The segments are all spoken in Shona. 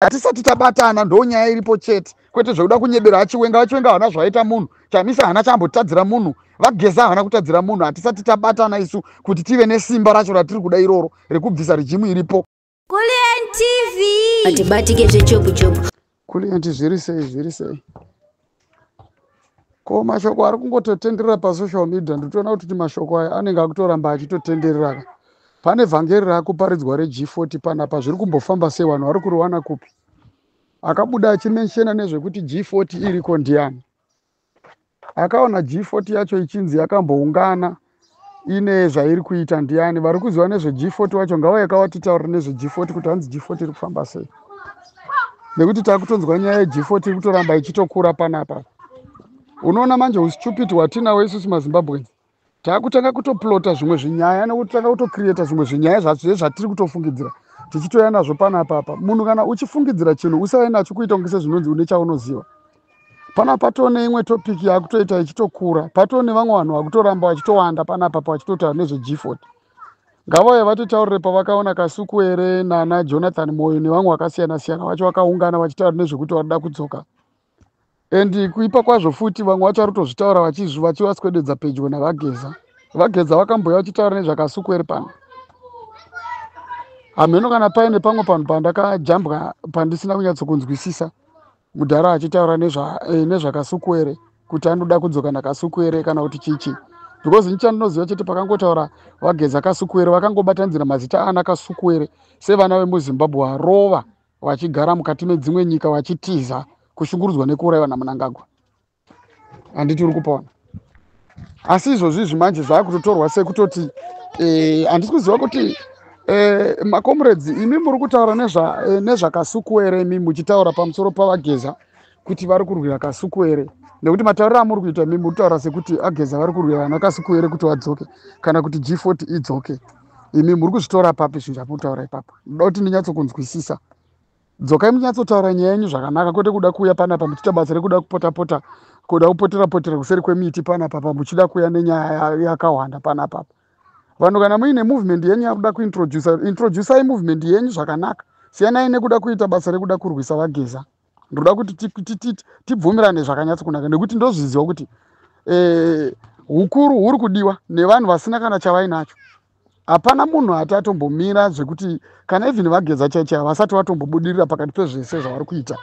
Hatisati tabatana, ndo nyaya iripo chete, kwete zvekuda kunyebera aChiwenga. VaChiwenga havana zvaita munhu, Chamisa haana chambotadzira munhu, vaGeza havana kutadzira munhu. Hatisati tabatana isu kuti tive nesimba racho ratiri kuda iroro rekubvisa regime iripo. Kulliant TV. Atibatike zvechopu chopu. Kulliant, zviri sei? Zviri sei? Ko mashoko ari kungototenderera pasocial media, nditoona kuti mashoko aya anenge akutoramba achitotenderera. Pane vhangeri raakuparidzwa reG40 panapa. Zviri kumbofamba sei? Vanhu vari kuriwana kupi? Akabuda achimentiona nezvekuti G40 iriko ndiani? Akaona G40 yacho ichinzi yakamboungana, ine zvairi kuita ndiani? Vari kuziva nezveG40 wacho ngavauye kavatitaurira nezveG40, kuti hanzi G40 iri kufamba sei, nekuti takutonzwa nyaya yeG40 iri kutoramba ichitokura panapa. Unoona manje ustupid hwatinawo isusu maZimbabweans, taakutanga kutoplota zvimwe zvinyaya nekutanga kutocreata zvimwe zvinyaya zvezvatiri kutofungidzira, tichitoya nazvo panapa apa. Munhu kana uchifungidzira chinhu, usave nacho kuita kunge sezvinonzi une chaunoziva. Panapa tone imwe topic yakutoita ichitokura, patone vamwe vanhu vakutoramba vachitowanda panapa vachitotaura nezveG40. Ngavauye vatitaurire pavakaona Kasukuwere nana Jonathan Moyo nevamwe vakasiyana siyana vacho vakaungana vachitaura nezvekuti varida kudzoka. And kuipa kwazvo futi, vamwe vacho vari kutozvitaura vachivaswededza pedyo navaGeza. VaGeza vakamboya vachitaura nezvaKasukuwere pano. Hamheno kana paine pamwe panhu pandakajambwa pandisina kunyatsokunzwisisa mudhara achitaura nezvaKasukuwere, kuti anoda kudzoka naKasukuwere kana kuti chichi, because nichandinoziva chete pakangotaura vaGeza Kasukuwere, vakangobatanidzira mazita ana Kasukuwere sevana vemuZimbabwe varova vachigara mukati medzimwe nyika, vachitiza kushungurudzwa nekuurayiwa naMnangagwa. Handiti uri kupaona? Asi izvozvi izvi manje zvaakutotorwa sekutoti handisi kuziva kuti macomrades, imi muri kutaura nezvaKasukuwere, imi muchitaura pamusoro pavaGeza kuti vari kurwira Kasukuwere, nekuti matauriro amuri kuita imi, muri kutaura sekuti aGeza vari kurwira vana Kasukuwere kuti vadzoke kana kuti G40 idzoke. Imi muri kuzvitora papi zvinhu zvamuri ipapo? Ndoda kuti ndinyatsokunzwisisa. Dzokai munyatsotaura nyaya yenyu zvakanaka, kwete kuda kuuya panapa muchiita basa rekuda kupota pota, kuda kupotera potera kuseri kwemiti panapa pa, muchida kuuya nenyaya yakawanda panapa. Vanhu, kana muine movement yenyu yakuda kuintroduca, introducai movement yenyu zvakanaka. Siyanai nekuda kuita basa rekuda kurwisa vaGeza. Ndoda kuti tibvumirane zvakanyatsokunaka, nekuti ndozviziva kuti hukuru huri kudiwa nevanhu vasina kana chavainacho. Hapana munhu ati atombomira zvekuti kana even vaGeza chaicho havasati vatombobudirira pakati pezvese zvavari kuita.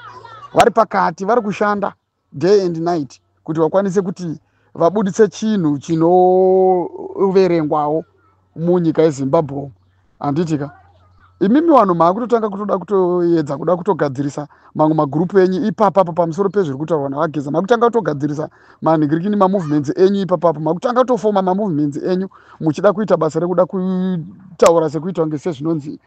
Vari pakati, vari kushanda day and night kuti vakwanise kuti vabuditse chinhu chinoverengwawo munyika yeZimbabwe. Handitika imimi vanhu maakutotanga kutoda kutoedza kuda kutogadzirisa mamwe magurupu enyu ipapapo pamusoro pezviri kutaurwa navaGeza? Makutanga kutogadzirisa manhingirikini, mamovements enyu ipapapo, makutanga kutofoma mamovements enyu muchida kuita basa rekuda kutaura sekuita kunge sezvinonzi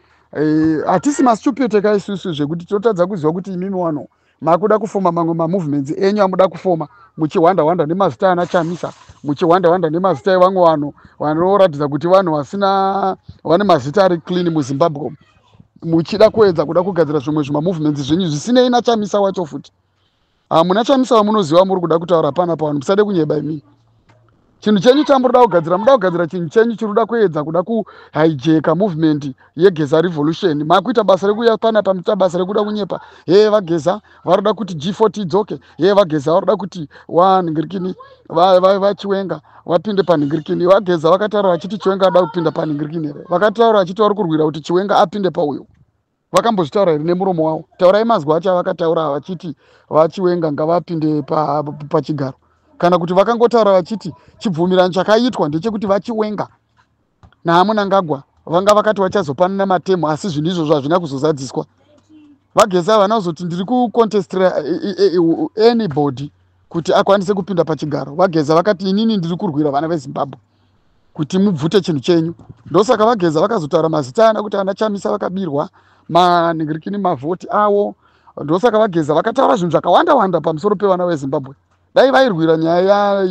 hatisi mastupid ka isusu, zvekuti tinotadza kuziva kuti imimi vanhu makuda kufoma mamwe mamovements enyu amuda kufoma, muchihwanda hwanda nemazita ana Chamisa, muchihwanda hwanda nemazita evamwe vanhu vanoratidza kuti vanhu vasina vane mazita ari clean muZimbabwe, muchida kuedza kuda kugadzira zvimwe zvimamovements zvenyu zvisinei naChamisa wacho futi. Hamuna Chamisa vamunoziva muri kuda kutaura panapa. Vanhu, musade kunyeba imii. Chinhu chenyu chamuroda kugadzira, muda kugadzira chinhu chenyu chiri kuda kuedza kuda kuhijacka movement yeGeza Revolution. Makuita basa rekuuya panapa muchiita basa rekuda kunyepa, he vaGeza varoda kuti G40 idzoke, he vaGeza varoda kuti wanhingirikini vaChiwenga vapinde panhingirikini. VaGeza vakataura vachiti Chiwenga ada kupinda panhingirikini here? Vakataura vachiti vari kurwira kuti Chiwenga apinde pauyo? Vakambozvitaura here nemuromo wavo? Taurai mazwi acho avakataura vachiti vaChiwenga ngavapinde pachigaro, kana kuti vakangotaura vachiti chibvumirano chakaitwa ndechekuti vaChiwenga naaMnangagwa vanga vakati vachazopanana matemo, asi zvinhu izvozvo hazvina kuzozadziswa. VaGeza havana kuzoti ndiri kucontestira anybody kuti akwanise kupinda pachigaro. VaGeza vakati, "Inini ndiri kurwira vana veZimbabwe kuti mubvute chinhu chenyu." Ndosaka vaGeza vakazotaura mazita ana kuti ana Chamisa vakabirwa manhingirikini, mavhoti avo. Ndosaka vaGeza vakataura zvinhu zvakawanda wanda pamusoro pevana veZimbabwe. Dai vairwira nyaya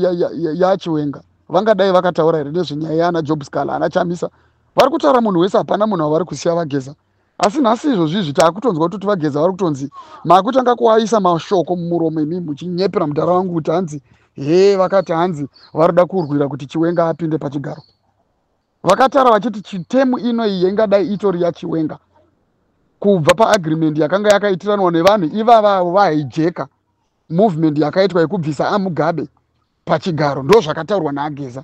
yaChiwenga, vangadai vakataura here nezvenyaya yaana Job Sikhala, ana Chamisa? Vari kutaura munhu wese, hapana munhu wavari kusiya vaGeza. Asi nhasi izvozvi izvi taakutonzwa kutoti vaGeza vari kutonzi maakutanga kuvaisa mashoko mumuromo, imi muchinyepera mudhara wangu kuti hanzi he vakati hanzi varoda kurwira kuti Chiwenga apinde pachigaro. Vakataura vachiti chitemu ino iyi ingadai itori yaChiwenga. Kubva paagreement yakanga yakaitiranwa nevanhu ivavavo vahijacker movement yakaitwa yekubvisa aMugabe pachigaro. Ndo zvakataurwa naAgeza.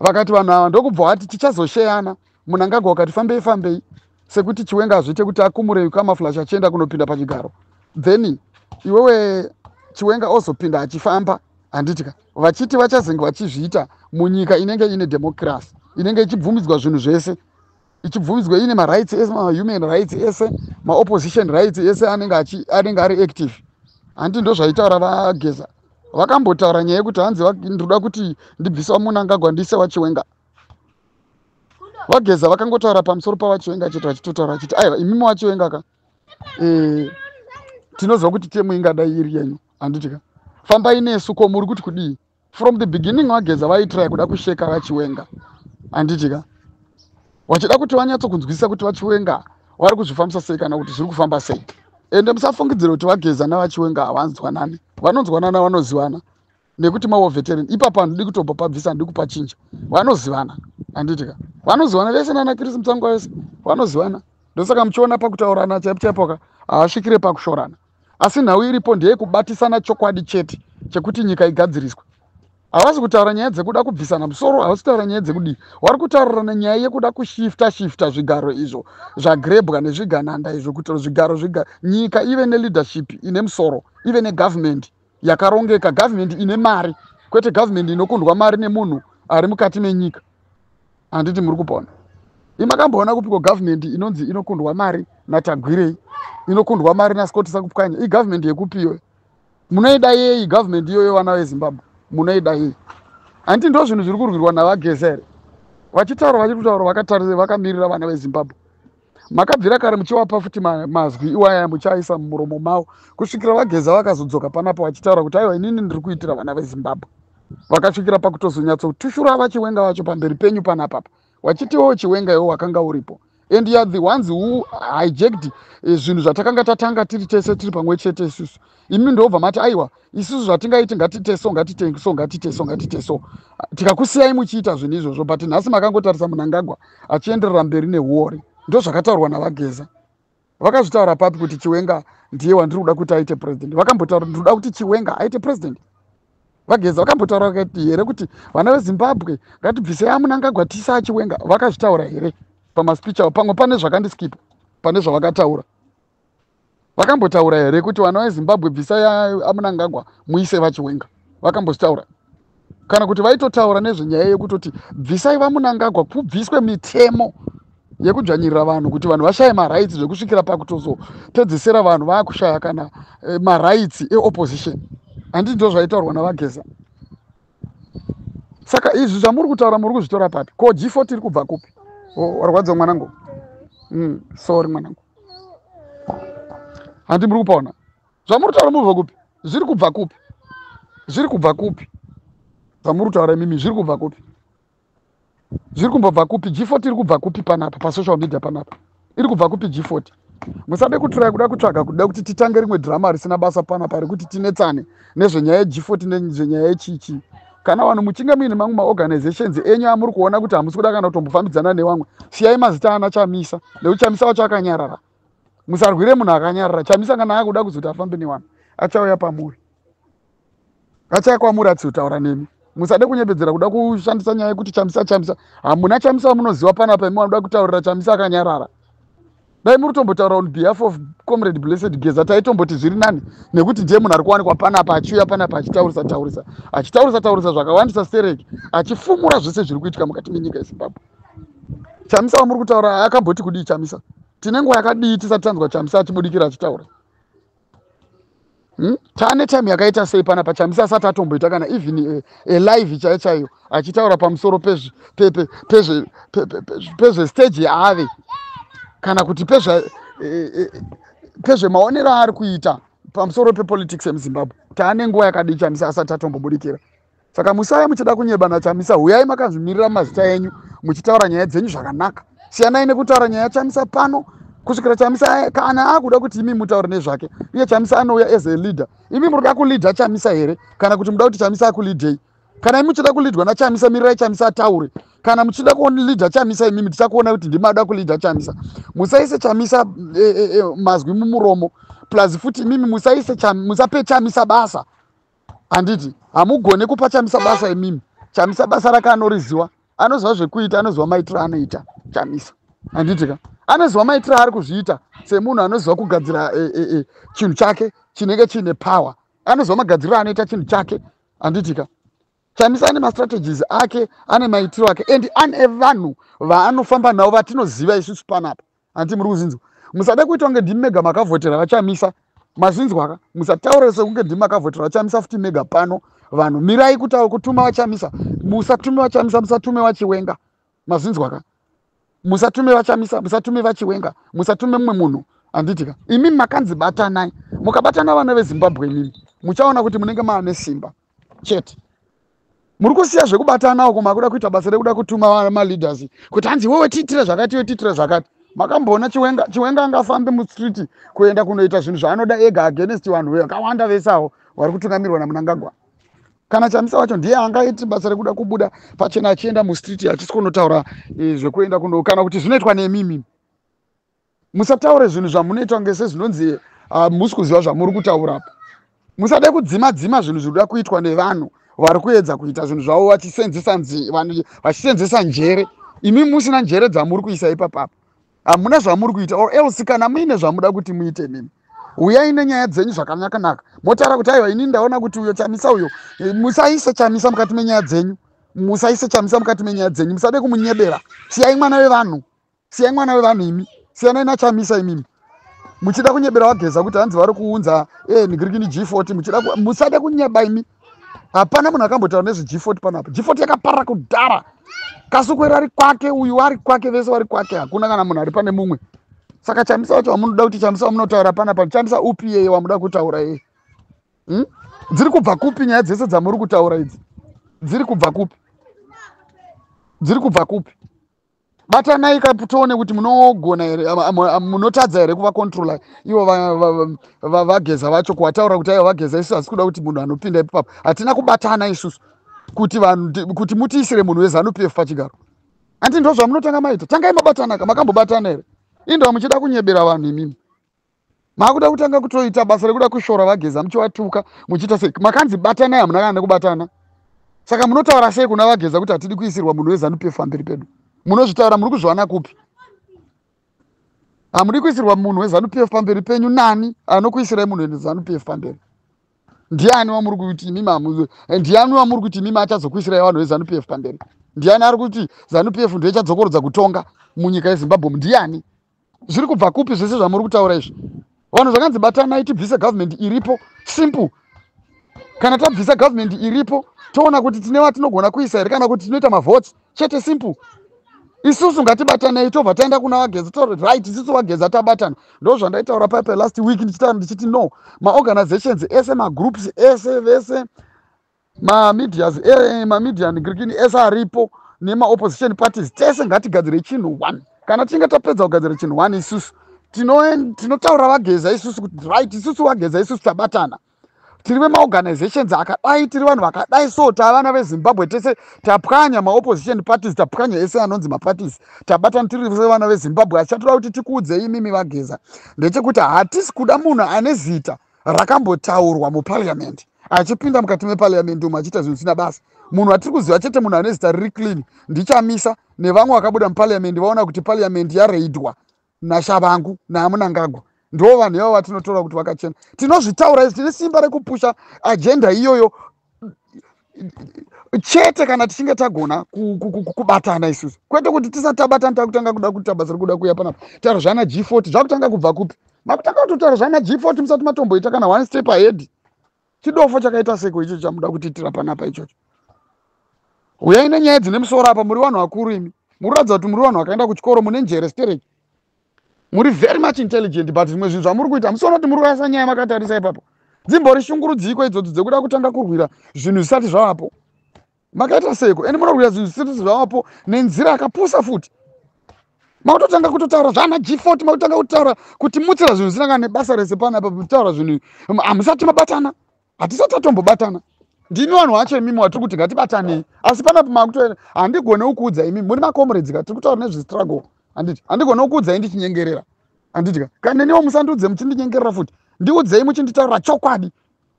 Vakati vanhu ava ndokubva vati tichazosheyana. Munangagwa wakati fambei fambei, sekuti Chiwenga hazviite kuti akumure camouflage achienda kunopinda pachigaro, then iwewe Chiwenga ozopinda achifamba, handitika? Vachiti vachazenge vachizviita munyika inenge ine democracy, inenge ichibvumidzwa zvinhu zvese, ichibvumidzwa ine marights ese, mahuman rights ese, maopposition rights ese anenge ari active, handi? Ndo zvaitaura vaGeza. Vakambotaura nyaya yekuti hanzi ndoda kuti ndibvise vaMunangagwa, ndiise vaChiwenga. VaGeza vakangotaura pamusoro pavaChiwenga chete, vachitotaura vachiti, "Aiwa, imimi waChiwenga ka, tinoziva kuti temu ingadai iri yenyu, handitika? Fambai nesu. Ko muri kuti kudii?" From the beginning vaGeza vaitry kuda kusheka vaChiwenga, handitika? Vachida kuti vanyatsokunzwisisa kuti vaChiwenga vari kuzvifambisa sei, kana kuti zviri kufamba sei. Ende musafungidzira kuti vaGeza navaChiwenga havanzwanani. Vanonzwanana, vanozivana, nekuti mawar veteran. Ipapo handidi kutobva pabvisa, handidi kupachinja. Vanozivana, handitika? Vanozivana vese nana Chris Mutsvangwa vese vanozivana. Ndosaka muchiona pakutaurana chaipo chaipoka haasvikire pakushorana. Asi nhau iripo ndeyekubatisana chokwadi chete chekuti nyika igadziriswe. Havasi kutaura nyaya dzekuda kubvisana musoro, havasi kutaura nyaya dzekudii. Vari kutaurirana nyaya yekuda kushifta shifta zvigaro izvo zvagrebwa nezvigananda izvo, kuti zvigaro zviga nyika ive neleadership ine musoro, ive negovernment yakarongeka, government ine mari, kwete government inokundwa mari nemunhu ari mukati menyika, handiti muri kupona? Imakamboona kupiko government inonzi inokundwa mari naTagwirei, inokundwa mari naScott Sakupwanya? Igovernment yekupiyo? Munoida yei government iyoyo, vana veZimbabwe? Munoida yei? Handiti ndo zvinhu zviri kurwirwa navaGeza here? Vachitaura, vachiri kutaura vakatarisa, vakamirira vana veZimbabwe. Makabvira kare muchivapa futi mazwi iwaya, muchiaisa mumuromo mavo, kusvikira vaGeza vakazodzoka panapa vachitaura kuti, "Aiwa, inini ndiri kuitira vana veZimbabwe." Vakasvikira pakutozonyatsotushura vaChiwenga vacho pamberi penyu panapapa, vachitiwo, "Chiwenga, iwo wakanga uripo, and you are the ones who hijacked zvinhu zvatakanga tatanga tiri tese, tiri pamwe chete isusu. Imi ndobva mati, aiwa, isusu zvatingaiti, ngatite so, ngatite so, ngatite so, ngatite so. Tikakusiyai muchiita zvinhu izvozvo, but nhasi makangotarisa Munangagwa achienderera mberi neuori." Ndo zvakataurwa navaGeza. Vakazvitaura papi kuti Chiwenga ndiye wandiri kuda kuti aite president? Vakambotaura, "Ndinoda kuti Chiwenga aite president"? VaGeza vakambotaura here kuti, "Vana veZimbabwe, ngatibvisei aMunangagwa, tiise aChiwenga"? Vakazvitaura here pamaspeech avo? Pamwe pane zvakandiskipa pane zvavakataura. Vakambotaura here kuti, "Vana veZimbabwe, bvisai aMunangagwa, muise vaChiwenga"? Vakambozvitaura? Kana kuti vaitotaura nezvenyaya yekutoti bvisai vaMunangagwa, kubviswe mitemo yekudzvanyirira vanhu, kuti vanhu vashaye marights, zvekusvikira pakutozopedzesera vanhu vaakushaya kana marights eopposition, handiti ndo zvaitaurwa navaGeza? Saka izvi zvamuri kutaura muri kuzvitora papi? Ko G40 iri kubva kupi? Warwadziwa mwanangu? Sorry mwanangu. Handi muri kupaona zvamuri kutaura mubva kupi? Zviri kubva kupi? Zviri kubva kupi zvamuri kutaura imimi? Zviri kubva kupi? Zviri kumbobva kupi? G40 iri kubva kupi panapa pasocial media panapa? Iri kubva kupi G40? Musade kuturai kuda kutsvaga kuda kuti titange rimwe dhirama risina basa panapa, rekuti tinetsane nezvenyaya yeG40, nezvenyaya yechichi. Kana vanhu muchinge muine mamwe maorganizations enyu amuri kuona kuti hamusi kuda kana kutombofambidzana nevamwe, siyai mazita ana Chamisa, nekuti Chamisa wacho akanyarara. Musarwire munhu akanyarara. Chamisa kana akuda kuzoti afambe nevanhu, achauya pamuri, achauya kwamuri achizotaura nemi. Musade kunyepedzera kuda kushandisa nyaya yekuti Chamisa, Chamisa. Hamuna Chamisa wamunoziva panapa imi vanoda kutaurira. Chamisa akanyarara. Dai muri kutombotaura on behalf of Comrade Blessed Geza, taitomboti zviri nani, nekuti ndiye munhu ari kuwanikwa panapa, achiuya panapa achitaurisa taurisa, achitaurisa taurisa zvakawandisa stereki, achifumura zvese zviri kuitika mukati menyika yeZimbabwe. Chamisa wamuri kutaura akamboti kudii? Chamisa, tine nguva yakadii tisati tanzwa Chamisa achibudikira achitaura? Taane time yakaita sei panapa Chamisa asati atomboita kana even alive chaiyo chaiyo achitaura pamusoro pezvestage yaave, kana kuti pezvemaonero aari kuita pamusoro pepolitics emuZimbabwe? Taane nguva yakadii Chamisa asati atombobudikira? Saka musaya muchida kunyeba naChamisa. Huyai makazvimirira mazita enyu, muchitaura nyaya dzenyu zvakanaka. Siyanai nekutaura nyaya yaChamisa pano kusvikira Chamisa kana akuda kuti imi mutaure nezvake. Iye Chamisa anouya as a leader. Imi muri kuda kuleada Chamisa here, kana kuti muda kuti Chamisa akuleadei? Kana imi muchida kuleadwa naChamisa, mirirai Chamisa ataure. Kana muchida kuleada Chamisa, imimi tichakuona kuti ndimada kuleada Chamisa. Musaise Chamisa mazwi mumuromo. Plus futi imimi musaise, musape Chamisa basa, handiti? Hamugone kupa Chamisa basa imimi. Chamisa basa rake anoriziva, anoziva zvekuita, anoziva maitiro anoita Chamisa, handiti ka? Anoziva maitiro aari kuzviita semunhu anoziva kugadzira chinhu chake chinenge chiine power. Anoziva magadziriro anoita chinhu chake, handiti ka? Chamisa ane mastrategies ake, ane maitiro ake and ane vanhu vaanofamba navo vatinoziva isusu panapa, handiti? Muri kuzinzwa? Musade kuita kunge ndimi mega makavhotera vaChamisa, mazinzwa ka? Musataure sekunge ndimi makavhotera vaChamisa futi mega pano. Vanhu, mirai kutaura kutuma vaChamisa. Musatume vaChamisa, musatume vaChiwenga, mazinzwa ka? Musatume vaChamisa, musatume vaChiwenga, musatume mumwe munhu, handiti ka? Imi makanzi batanai. Mukabatana, vana veZimbabwe, imimi muchaona kuti munenge maane simba chete. Muri kusiya zvekubatana uko, makuda kuita basa rekuda kutuma maleaders kuti hanzi iwewe tiitire zvakati, iwe tiitire zvakati. Makamboona Chiwenga? Chiwenga angafambe mustreet kuenda kunoita zvinhu zvaanoda ega against vanhu vakawanda vesawo vari kutungamirwa naMnangagwa? Kana Chamisa wacho ndiye angaiti basa rekuda kubuda pachena achienda mustreet achisi kunotaura zvekuenda kuno, kana kuti zvinoitwa nemimi? Musataure zvinhu zvamunoita kunge sezvinonzi musi kuziva zvamuri kutaurapo. Musade kudzima dzima zvinhu zviri kuda kuitwa nevanhu vari kuedza kuita zvinhu zvavo vachisenzesa njere. Imi musina njere dzamuri kuisa ipapapo, hamuna zvamuri kuita. Or else kana muine zvamuda kuti muite mimi, uyai nenyaya dzenyu zvakanaka-naka, motaura kuti aiwa, inini ndaona kuti uyo Chamisa uyo. Musaise Chamisa mukati menyaya dzenyu, musaise Chamisa mukati menyaya dzenyu, musade kumunyebera. Siyai mwana wevanhu, siyai mwana wevanhu imi, siyanai naChamisa. Imimi muchida kunyebera vaGeza kuti hanzi vari kuunza nigirikini G40, muchida, musade kunyeba imi. Hapana munhu akambotaura nezve-G40 panapa. G40 yakapara kudhara. Kasukwera ari kwake, uyu ari kwake, vese vari kwake, hakuna kana munhu ari pane mumwe. Saka Chamisa wacho wamunoda kuti Chamisa wamunotaura panapa, Chamisa upi yeye wamuda kutaura yeye, Dziri kubva kupi nyaya dzese dzamuri kutaura idzi? Dziri kubva kupi? Dziri kubva kupi? Batanai tione kuti munogona here, munotadza here kuvacontrola ivo vaGeza vacho, kuvataura kuti aiwa vaGeza, isusu hasi kuda kuti munhu anopinda ipapo. Hatina kubatana isusu kuti vanhu kuti mutiisire munhu weZANU PF pachigaro, handi? Ndo zvamunotanga maita. Tangai mabatanaka. Makambobatana here? Indova muchida kunyebera vanhu imimi, maakuda kutanga kutoita basa rekuda kushora vaGeza, muchivatuka, muchiita sei? Makanzi batanai, hamuna kana nekubatana. Saka munotaura sei kuna vaGeza kuti hatidi kuisirwa munhu weZANU PF pamberi pedu? Munozvitaura, muri kuzviwana kupi? Hamudi kuisirwa munhu weZANU PF pamberi penyu. Nani anokuisirai munhu weZANU PF pamberi? Ndiani wamuri kuti imimi, ndiani wamuri kuti imimi achazokuisirai vanhu veZANU PF pamberi? Ndiani ari kuti ZANU PF ndo ichadzokorodza kutonga munyika yeZimbabwe? Ndiani? Zviri kubva kupi zvese zvamuri kutaura izvi? Vanhu zvakanzi batanai tibvise government iripo, simple. Kana tabvisa government iripo, toona kuti tine vatinogona kuisa here kana kuti tinoita mavotes chete, simple. Isusu ngatibatanei, tobva taenda kuna vaGeza, to right, isusu vaGeza tabatana. Ndo zvandaitaura paipa last week ndichitaura ndichiti no, maorganizations ese, magroups ese, vese mamedias, mamedia nigirikini ese aripo nemaopposition parties, tese ngatigadzire chinhu one. Kana tichinge tapedza kugadzira chinhu one, isusu tinotaura vaGeza isusu kuti right, isusu vaGeza, isusu tabatana, tiri vemaorganizations akadai, tiri vanhu vakadai, so tavana veZimbabwe tese, tapwanya maopposition parties, tapwanya ese anonzi maparties, tabatana tiri sevana veZimbabwe. Asi chatoda kuti tikuudzei imimi vaGeza ndechekuti hatisi kuda munhu ane zita rakambotaurwa muparliament achipinda mukati meparliament umu achiita zvinhu zvisina basa. Munhu atiri kuziva chete, munhu ane zita riri clean, ndiChamisa nevamwe vakabuda muparliament vaona kuti parliament yareidwa naTshabangu naMnangagwa. Ndo vanhu ivavo vatinotora kuti vakachena. Tinozvitaura izvi, tine simba rekupusha agenda iyoyo chete kana tichinge tagona kubatana isusu, kwete kuti tisati tabatana takutanga kuda kuita basa rekuda kuuya panapa taura zvana G40. Zvakutanga kubva kupi? Makutanga kutotaura zvana G40 musati matomboita kana one step ahead. Chidofo chakaita seko icho chamuda kutiitira panapa ichocho? Uyai nenyaya dzine musoro apa. Muri vanhu vakuru imi, muri kuratidza kuti muri vanhu vakaenda kuchikoro, mune njere stereki, muri very much intelligent, but zvimwe zvinhu zvamuri kuita musiona kuti muri kurasa nyaya makatarisa ipapo. Dzimbori shungurudziko idzodzo dzekuda kutanga kurwira zvinhu zvisati zvavapo? Makaita seko? Ende munorwira zvinhu zvisati zvavapo nenzira yakapusa futi. Makutotanga kutotaura zvana G40, makutanga kutaura kuti mutsira zvinhu zvisina kana nebasa rese panapa, kutaura zvinhu hamusati mabatana. Hatisati tatombobatana. Ndimi vanhu vacho imimi watiri kuti ngatibatanei, asi panapa makuto handigone kukuudzai imimi muri macomrades ka, tiri kutaura nezvestruggle, handiti? Handigone kukuudzai ndichinyengerera, handiti ka? Kana neniwo musandiudze muchindinyengerera futi, ndiudzei muchinditaurira chokwadi,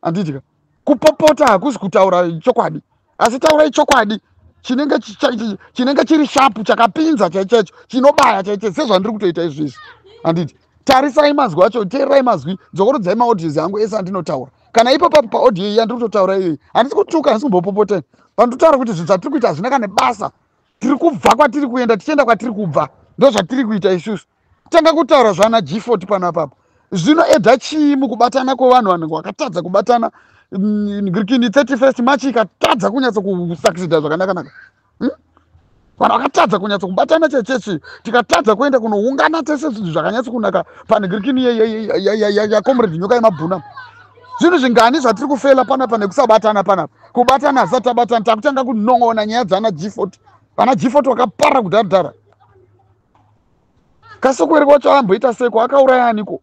handiti ka? Kupopota hakusi kutaura chokwadi, asi taurai chokwadi chinenge chiri sharp, chakapinza chaichaicho, chinobaya chaichaicho, sezvandiri kutoita izvezvi, handiti? Tarisai mazwi acho, teererai mazwi, dzokorodzai maaudios angu ese andinotaura. Kana ipo papo paaudio iyi yandiri kutotaura iyoyi, handisi kutuka, handisi kumbopopoteni. Pandotaura kuti zvinhu zvatiri kuita hazvina kana basa, tiri kubva kwatiri kuenda tichienda kwatiri kubva, ndo zvatiri kuita isusu. Tanga kutaura zvana G40 panapapo, zvinoedha chii mukubatana kwevanhu? Vanhu vakatadza kubatana ngirikini 31st March ikatadza kunyatso kusucceeda zvakanakanaka, Vanhu vakatadza kunyatso kubatana chechechi, tikatadza kuenda kunoungana tese zvinhu zvakanyatso kunaka panhingirikini yacomrade Nyoka Yemabhuna. Zvinhu zvingani zvatiri kufela panapa nekusabatana panapa? Kubatana hasati tabatana, takutanga kunon'ona nyaya dzana G40. Vana G40 vakapara kudharadhara. Kasukuwere wacho amboita seko, akauraya aniko?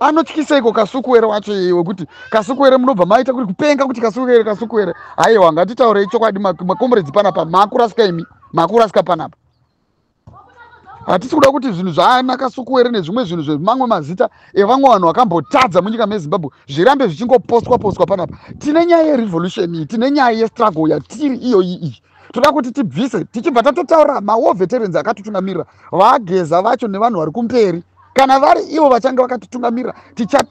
Anotyiseiko Kasukuwere wacho iye wekuti Kasukuwere? Munobva maita kuti kupenga kuti Kasukuwere, Kasukuwere. Haiwa, ngatitaurei chokwadi, macomrades panapa makurasika imi, makurasika panapa. Hatisi kuda kuti zvinhu zvaana Kasukuwere nezvimwe zvinhu zvemamwe mazita evamwe vanhu vakambotadza munyika meZimbabwe zvirambe zvichingopostwa postwa panapa. Tine nyaya yerevolution iyi, tine nyaya yestruggle yatiri iyoyi iyi. Toda kuti tibvise, tichibva tatotaura mawar veterans akatitungamirira, vaGeza vacho nevanhu vari kumberi. Kana vari ivo vachange vakatitungamirira,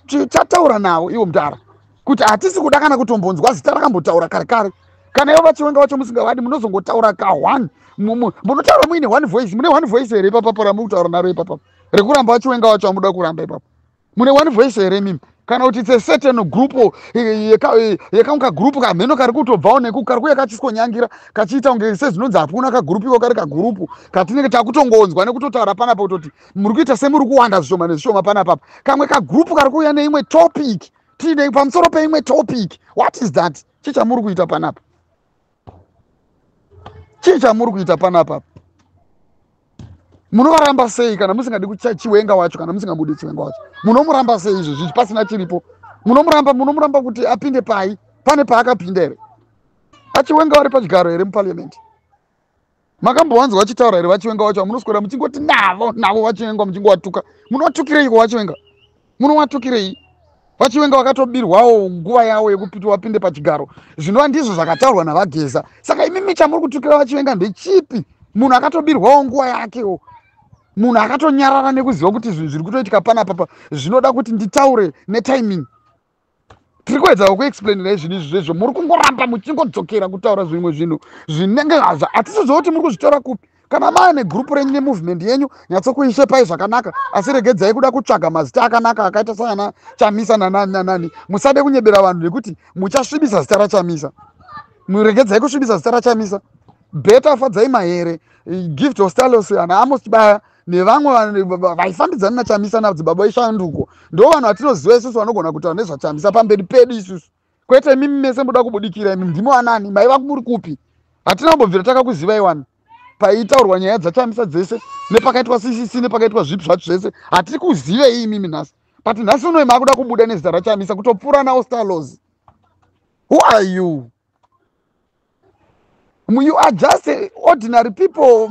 tichataura navo ivo mudara kuti hatisi kuda kana kutombonzwa zita rakambotaura kare kare. Kana ivo vaChiwenga vacho musingavadi, munozongotaura ka1, munotaura muine one voice. Mune one voice here ipapapo ramuri kutaura naro ipapapo rekuramba vaChiwenga vacho amuda kuramba ipapo? Mune one voice here mimi, kana kuti it's a certain group yekamwe kagroup kamheno kari kutobvawo neku kari kuuya kachisonyangira kachiita kunge sezvinonzi hakuna kagroup iko kari kagroup katinenge takutongonzwa nekutotaura panapa kutoti muri kuita semuri kuwanda zvishoma nezvishoma panapapa. Kamwe kagroup kari kuuya neimwe topic, tiine pamusoro peimwe topic. What is that? Chii chamuri kuita panapa? Chii chamuri kuita panapa? Munovaramba sei kana musingadi Chiwenga wacho? Kana musingabudi Chiwenga wacho, munomuramba sei izvo zvichi pasina chiripo? Munomuramba, munomuramba kuti apinde pai? Pane paakapinda here? AChiwenga vari pachigaro here muparliament? Makambowanzwa vachitaura here vaChiwenga wacho? Munoswera muchingoti navo navo vaChiwenga, muchingowatuka. Munotukireiko vaChiwenga? Munowatukirei vaChiwenga? Vakatobirwawo nguva yavo yekuti vapinde pachigaro, zvinova ndizvo zvakataurwa navaGeza. Saka imimi chamuri kutukira vaChiwenga ndechipi? Munhu akatobirwawo nguva yakewo, munhu akatonyarara nekuziva kuti zvinhu zviri kutoitika panapapa zvinoda kuti nditaure netiming. Tiri kuedzawo kuexplainirai zvinhu izvi zvezvo, muri kungoramba muchingodzokera kutaura zvimwe zvinhu zvinenge hatisiziva kuti muri kuzvitaura kupi. Kana maa negroup renyu nemovement yenyu, nyatsokuishepai zvakanaka, asi regedzai kuda kutsvaga mazita akanaka akaita saana Chamisa nanani nanani. Musade kunyebera vanhu nekuti muchasvibisa zita raChamisa. Muregedzai kusvibisa zita raChamisa. Better Fadzai Mahere, Gift Ostalos, ana Amos Chibaya nevamwe vaifambidzana naChamisa nadzibaba ishanduko, ndo vanhu vatinoziva isusu vanogona kutaura nezvaChamisa pamberi pedu isusu, kwete imimi mese muda kubudikira. Imi ndimo anani? Maiva muri kupi? Hatina kumbobvira takakuzivai wani paitaurwa nyaya dzaChamisa dzese, nepakaitwa CCC, nepakaitwa zvipi zvacho zvese. Hatiri kuzivei imimi nhasi, but nhasi unoi maakuda kubuda nezita raChamisa kutopfuura naOstalos. Who are you? You are just ordinary people,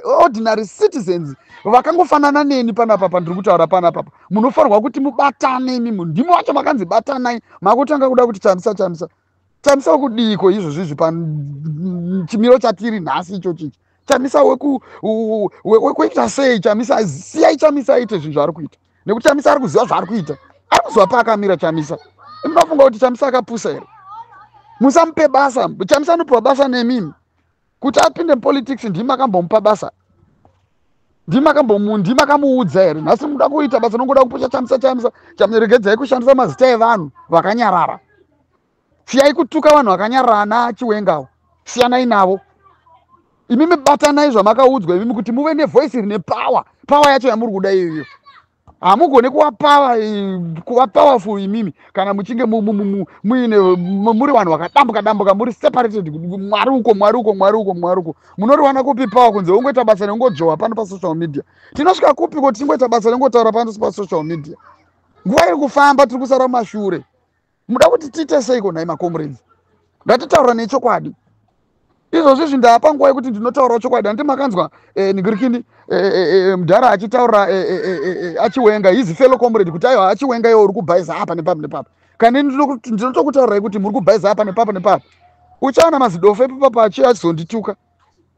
ordinary citizens vakangofanana neni panapa pandiri kutaura panapapa. Munofanirwa kuti mubatane imimi, ndimi wacho makanzi batanai. Makutanga kuda kuti Chamisa, Chamisa, Chamisa wekudiko izvozvo izvi pachimiro chatiri nhasi icho chichi? Chamisa wekuita sei? Chamisa, siyai Chamisa aite zvinhu zvaari kuita, nekuti Chamisa ari kuziva zvaari kuita, ari kuziva paakamira. Chamisa, munofunga kuti Chamisa akapusa here? Musamupe basa. Chamisa anopiwa basa nemimi kuti apinde mupolitics? Ndimi akambomupa basa? Ndimi akamuudza here? Nhasi muda kuita basa nongoda kupusha Chamisa, Chamisa. Regedzai kushandisa mazita evanhu vakanyarara. Siyai kutuka vanhu vakanyarara. Ana Chiwengawo siyanai navo imimi. Batanai zvamakaudzwa imimi kuti muve nevoice rine power. Power yacho yamuri kuda iyoyo hamugone kuva power, kuva powerful imimi kana muchinge muine muri vanhu vakadambuka dambuka, muri separated, mwari uko, mwari uko, mwari uko, mwari uko. Munoriwana kupi power kunze ungoita basa nengodzvowa pano pasocial media? Tinosvika kupi ko tichingoita basa nengotaura pano pasocial media? Nguva iri kufamba, tiri kusara mumashure. Muda kuti tiite seiko nhai macomrades? Ngatitaura nechokwadi. Izvozvo izvi ndaapa nguva yekuti ndinotaurawo chokwadi. Handiti makanzwa ningirikini mudhara achitaura achiwenga his fellow comrade kuti aiwa, achiwenga iwo uri kubhaisa apa nepapa nepapa. Kana ndinotokutaurirai kuti muri kubhaisa apa nepapa nepapa, uchaona mazidofo epapapa achizondituka.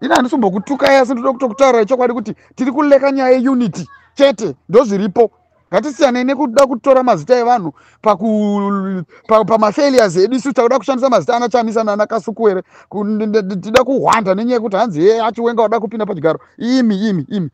Ini handisombokutukai, asi ndoda kutokutaurirai chokwadi kuti tiri kuleka nyaya yeunity chete, ndozviripo. Ngatisiyanei nekuda kutora mazita evanhu pamafailures edu. Isu takuda kushandisa mazita ana Chamisa nana Kasukuwere, tida kuhwanda nenyaya yekuti hanzi ye achiwenga wada kupinda pachigaro. Imi, imi, imi.